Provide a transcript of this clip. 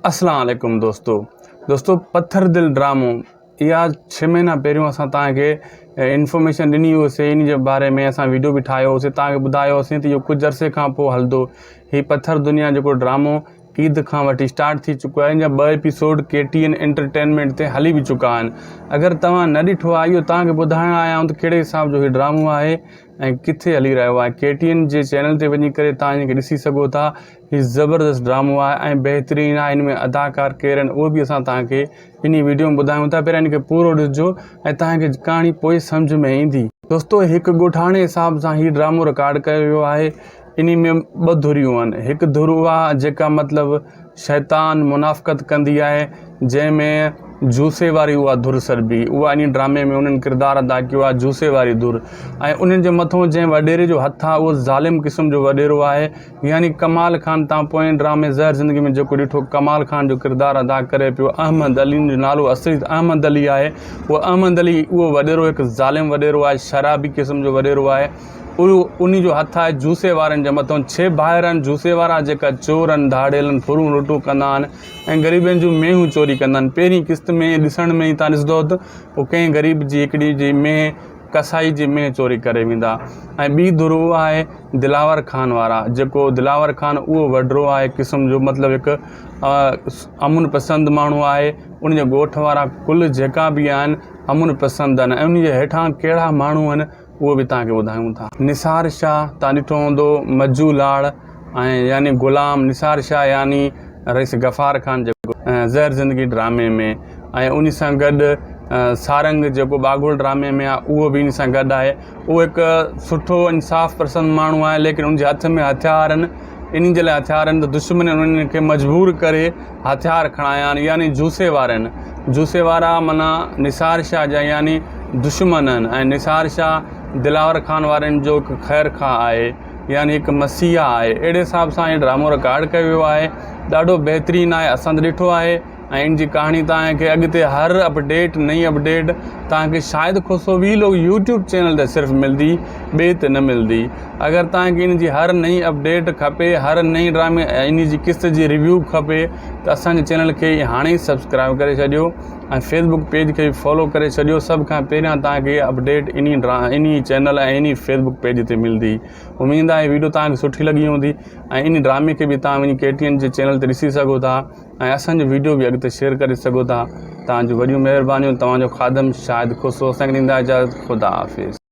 اسلام عليڪم دوستو دوستو پٿر دل ڊرامو اها ڇهه مهينا پهريون اسان توهان کي انفارميشن ڏني هئي ان جي باري ۾ اسان ويڊيو به ٺاهيو هوسي توهان کي ٻڌايو هوسي ته اهو ڪجهه عرصي کان پوء هلندو هي پٿر دنيا جيڪو ڊرامو عيد کان وٺي اسٽارٽ ٿي چڪو آهي ان جا ٻه episode K T N entertainment تي هلي به چڪا آهن اگر توهان نه ڏٺو آهي اهو توهان کي ٻڌائڻ آيا آهيون ته ڪهڙي حساب جو هي ڊرامو آهي ۽ ڪٿي هلي رهيو آهي ڪي ٽي اين جي چينل تي وڃي ڪري توهان ان کي ڏسي سگهو ٿا هي زبردست ڊرامو آهي ۽ بهترين آهي ان ۾ اداڪار ڪير آهن اهو به اسان توهان کي انهي ويڊيو ۾ ٻڌايون ٿا پهريان ان کي پورو ڏسجو ۽ توهان کي ڪهاڻي پوء سمجهه ۾ ايندي. دوستو هڪ ڳوٺاڻي حساب سان هي ڊرامو رڪارڊ ڪيو ويو آهي انهي ۾ ٻه ڌريون آهن هڪ ڌر اها جيڪا مطلب شيطان منافقت ڪندي آهي جنهن ۾ جوسي واري اها ڌر سڏبي اها انهي ڊرامي ۾ انهن ڪردار ادا ڪيو آهي جوسي واري ڌر ۽ انهن جي مٿو جنهن وڏيري جو هٿ آهي اهو ظالم قسم جو وڏيرو آهي يعني ڪمال خان تان پوئين ڊرامي زهر زندگي ۾ جيڪو ڏٺو ڪمال خان جو ڪردار ادا ڪري پيو احمد علي جو نالو اصلي احمد علي آهي اهو احمد علي اهو وڏيرو هڪ ظالم وڏيرو آهي شرابي قسم جو وڏيرو آهي اهو انهي جو هٿ آهي جوسي وارن جي مٿو ڇهه ڀائر آهن جوسي وارا جيڪا چور آهن ڌاڙيل آهن ڦرون لٽون ڪندا آهن ۽ غريبن جون مينهون چوري ڪندا آهن پهرين قسط ۾ ڏسڻ ۾ ئي تان ڏسندو ته پوء ڪنهن غريب جي هڪڙي جي مينهن ڪسائي جي مينهن چوري ڪري ويندا ۽ ٻي ڌر اها آهي دلاور خان وارا جيڪو دلاور خان اهو وڏرو آهي قسم جو مطلب هڪ امن پسند ماڻهو آهي ان جي ڳوٺ وارا ڪل جيڪا به آهن امن پسند آهن ۽ ان جي هيٺان ڪهڙا ماڻهو آهن اهو به توهان کي ٻڌايون ٿا. نثار شاهه توهان ڏٺو هوندو مجو لاڙ ۽ يعني غلام نثار شاهه يعني رئيس غفار خان جيڪو زهر زندگي ڊرامي ۾ ۽ ان سان گڏ سارنگ جيڪو باگوڙ ڊرامي ۾ آهي اهو به ان سان گڏ آهي اهو هڪ سٺو انصاف پسند ماڻهو آهي ليڪن ان جي هٿ ۾ هٿيار آهن انهي جي لاء هٿيار آهن ته دشمن انهن کي مجبور ڪري هٿيار کڻايا آهن يعني جوسي وارن جوسي وارا معنيٰ نثار شاهه جا يعني دشمن آهن ۽ نثار شاهه دلاور خان وارن جو هڪ خير خواهه آهي يعني هڪ مسيحا آهي اهڙي حساب سان هي ڊرامو رڪارڊ ڪيو ويو آهي ڏاڍو بهترين آهي اسان ته ڏٺو آهي ۽ ان جي ڪهاڻي توهان کي اڳتي هر اپڊيٽ نئين اپڊيٽ توهان کي Shahid Khoso vlog YouTube channel تي صرف ملدي ٻئي تي نه ملدي اگر توهان کي ان جي هر نئين اپڊيٽ کپي هر نئين ڊرامي ان جي قسط جي ريويو کپي ته اسان جي چينل کي هاڻي ئي سبسڪرائب ڪري ڇڏيو ۽ فيسبوڪ پيج کي به فالو ڪري ڇڏيو سڀ کان پهريان توهان کي اپڊيٽ انهي ڊرا انهي چينل ۽ انهي فيسبوڪ پيج تي ملدي اميد آهي ويڊيو توهان کي سٺي لڳي هوندي ۽ انهي ڊرامي کي به توهان وڃي ڪي ٽي اين جي چينل تي ڏسي سگهو ٿا ۽ اسان جو ويڊيو به اڳتي شيئر ڪري سگهو ٿا توهان جون وڏيون مهربانيون توهان جو خادم شاهد کوسو اسان کي ڏيندا اجازت خدا حافظ.